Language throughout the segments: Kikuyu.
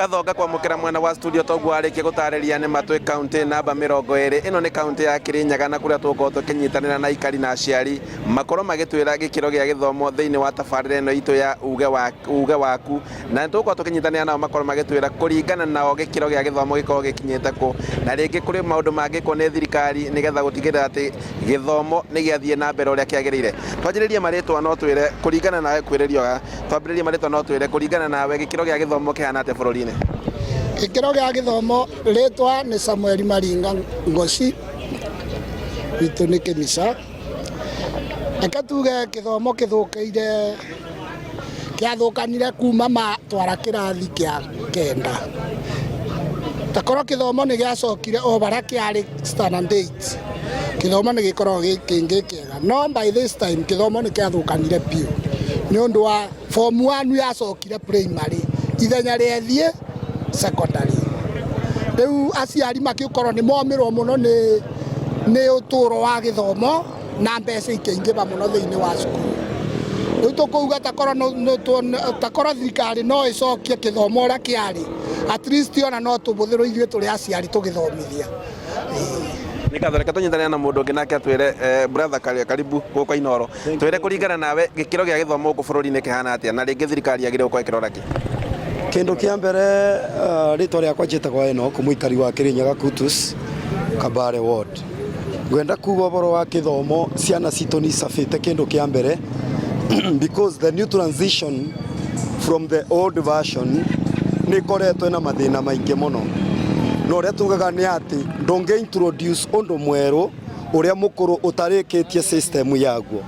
Ngatho ngakwamũkĩra mwena wa studio toguo arĩkia gũtarĩria nĩ matwĩ kaunti namba 20. Ĩno nĩ kaunti ya Kirinyaga na kũrĩa tũgũkorwo tũkĩnyitanĩra na aikari na aciari makorwo magĩtwĩra gĩkĩro gĩa gĩthomo thĩinĩ wa tabarĩra ĩno itũ ya uge wa uge waku, na nĩ tũgũkorwo tũkĩnyitanĩra nao makorwo magĩtwĩra kũringana nao gĩkĩro gĩa gĩthomo gĩkorwo gĩkinyĩte kũ, na rĩngĩ kũrĩ maũndũ mangĩkwo nĩ thirikari nĩgetha gũtigĩrĩra atĩ gĩthomo nĩ gĩathiĩ na mbere ũrĩa kĩagĩrĩire. Twanjĩrĩrie marĩtwa no twĩre kũringana nawe kwĩrĩrio twambĩrĩrie marĩtwa no twĩre kũringana nawe gĩkĩro gĩa gĩthomo kĩhana atĩa bũrũri-inĩ? Gĩkĩro gĩa gĩthomo, rĩtwa nĩ Samuel Maringa Ngoci, witũ nĩ Kĩmica. Reke tuge gĩthomo kĩthũkĩire, kĩathũkanire kuma matwara kĩrathi kĩa kenda. Takorwo gĩthomo nĩ gĩacokire o harĩa kĩarĩ standard eight, gĩthomo nĩ gĩkoragwo gĩ kĩngĩ kĩega. No by this time gĩthomo nĩ kĩathũkanire biũ nĩ ũndũ wa form one yacokire primary ithenya rĩethiĩ secondary. Rĩu aciari makĩkorwo nĩ momĩrwo mũno nĩ ũtũro wa gĩthomo na mbeca ikĩingĩha mũno thĩinĩ wa cukuru. Rĩu tũkauga takorwo thirikari no ĩcokie gĩthomo ũrĩa kĩarĩ, at least ona no tũbũthĩrwo ithuĩ tũrĩ aciari tũgĩthomithia. Nĩ ngatho, reke tũnyitanĩre na mũndũ ũngĩ nake atwĩre. Brother, karibu gũkũ Inooro. Twĩre kũringana nawe gĩkĩro gĩa gĩthomo gũkũ bũrũri-inĩ kĩhana atĩa, na rĩngĩ thirikari yagĩrĩirwo gũkorwo ĩkĩrora kĩ? Kĩndũ kĩa mbere, rĩtwa rĩakwa njĩtagwo Enoch, mũikari wa Kirinyaga Kutus, Kabare Ward. Ngwenda kuga ũhoro wa kĩthomo, ciana citũ nĩ icabĩte kĩndũ kĩa mbere because the new transition from the old version nĩ ĩkoretwo ĩna mathĩna maingĩ mũno. Na ũrĩa tugaga nĩ atĩ ndũngĩ introduce ũndũ mwerũ ũrĩa mũkũrũ ũtarĩkĩtie system yaguo.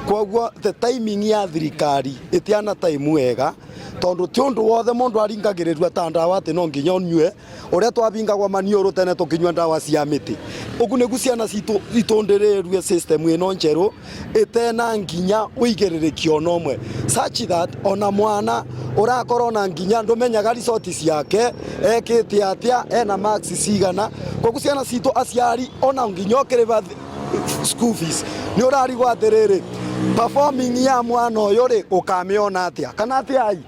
Koguo the timing ya thirikari ĩtiana time wega, tondũ ti ũndũ wothe mũndũ aringagĩrĩrio ta ndawa atĩ no nginya ũnyue. Ũrĩa twabingagwo maniũrũ tene tũkĩnyua ndawa cia mĩtĩ, ũguo nĩguo ciana citũ itũndĩrĩrue system ĩno njerũ ĩtena nginya ũigĩrĩrĩki ona ũmwe, such that ona mwana ũrakorwo na nginya ndũmenyaga result ciake ekĩte atĩa, ena marks cigana. Koguo ciana citũ, aciari, ona nginya ũkĩrĩba school fees nĩ ũrarigwo atĩrĩrĩ, performing ya mwana ũyũ rĩ, ũkamĩona atĩa kana atĩa ai,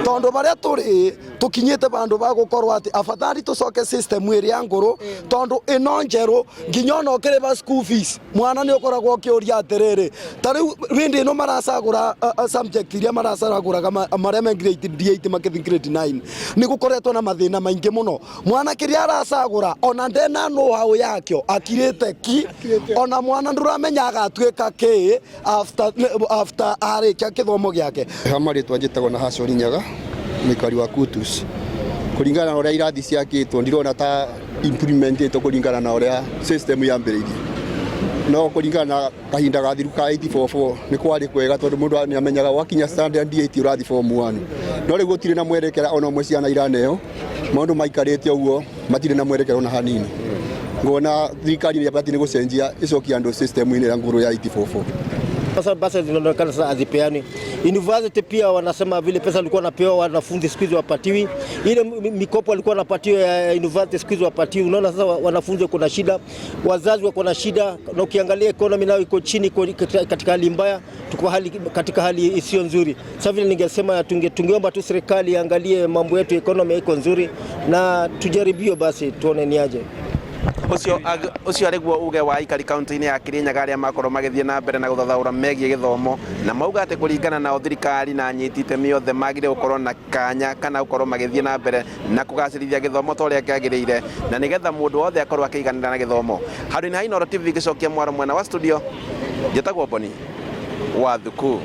tondũ barĩa tũrĩ tũkinyĩte bandũ ba gũkorwo atĩ abathari tũcoke system ĩrĩa ngũrũ, tondũ ĩno njerũ nginya ona ũkĩrĩba school fees mwana nĩ ũkoragwo ũkĩũria atĩrĩrĩ, ta rĩu hĩndĩ ĩno maracagũra subject iria maracagũraga marĩa me grade 8 makĩthiĩ grade 9, nĩ gũkoretwo na mathĩna maingĩ mũno. Mwana kĩrĩa aracagũra ona ndena know-how yakĩo, akirĩte ki, ona mwana ndũramenya agatuĩka kĩ after arĩkia kĩthomo gĩake. Ha marĩtwa njĩtagwo na Hacori Nyaga, mũikari wa Kutus. Kũringana na ũrĩa irathi ciakĩtwo, ndirona ta implementĩtwo kũringana na ũrĩa system yambĩrĩirie. No kũringana na kahinda gathiru ka 844 nĩ kwarĩ kwega, tondũ mũndũ nĩ amenyaga wakinya standard 8 ũrathiĩ form 1. No rĩu gũtirĩ na mwerekera ona ũmwe ciana iraneo, maũndũ maikarĩte ũguo, matirĩ na mwerekera ona hanini. Ngona thirikari nĩ ĩbatiĩ nĩ gũcenjia ĩcokie andũ system-inĩ ĩrĩa ngũrũ ya 844. Sasa basi zinaonekana sasa hazipeani. University pia wanasema vile pesa walikuwa wanapewa wanafunzi siku hizi wapatiwi, ile mikopo walikuwa wanapatiwa ya university siku hizi wapatiwi. Unaona sasa wanafunzi wako na shida, wazazi wako na shida, na ukiangalia economy nayo iko chini, iko katika hali mbaya, tuko katika hali isiyo nzuri. Sasa vile ningesema tungeomba tu serikali iangalie mambo yetu, economy iko nzuri, na tujaribio basi tuone ni aje. Ũcio arĩguo uge wa aikari kaunti-inĩ ya Kirinyaga arĩa makorwo magĩthiĩ na mbere na gũthathaũra megiĩ gĩthomo, na mauga atĩ kũringana nao thirikari na anyiti itemi othe magĩrĩire gũkorwo na kanya kana gũkorwo magĩthiĩ na mbere na kũgacĩrithia gĩthomo ta ũrĩa kĩagĩrĩire, na nĩgetha mũndũ wothe akorwo akĩiganĩra na gĩthomo. Handũ-inĩ ha Inooro TV gĩcokia mwaro mwena wa studio, njĩtagwo Boni wa Thuku.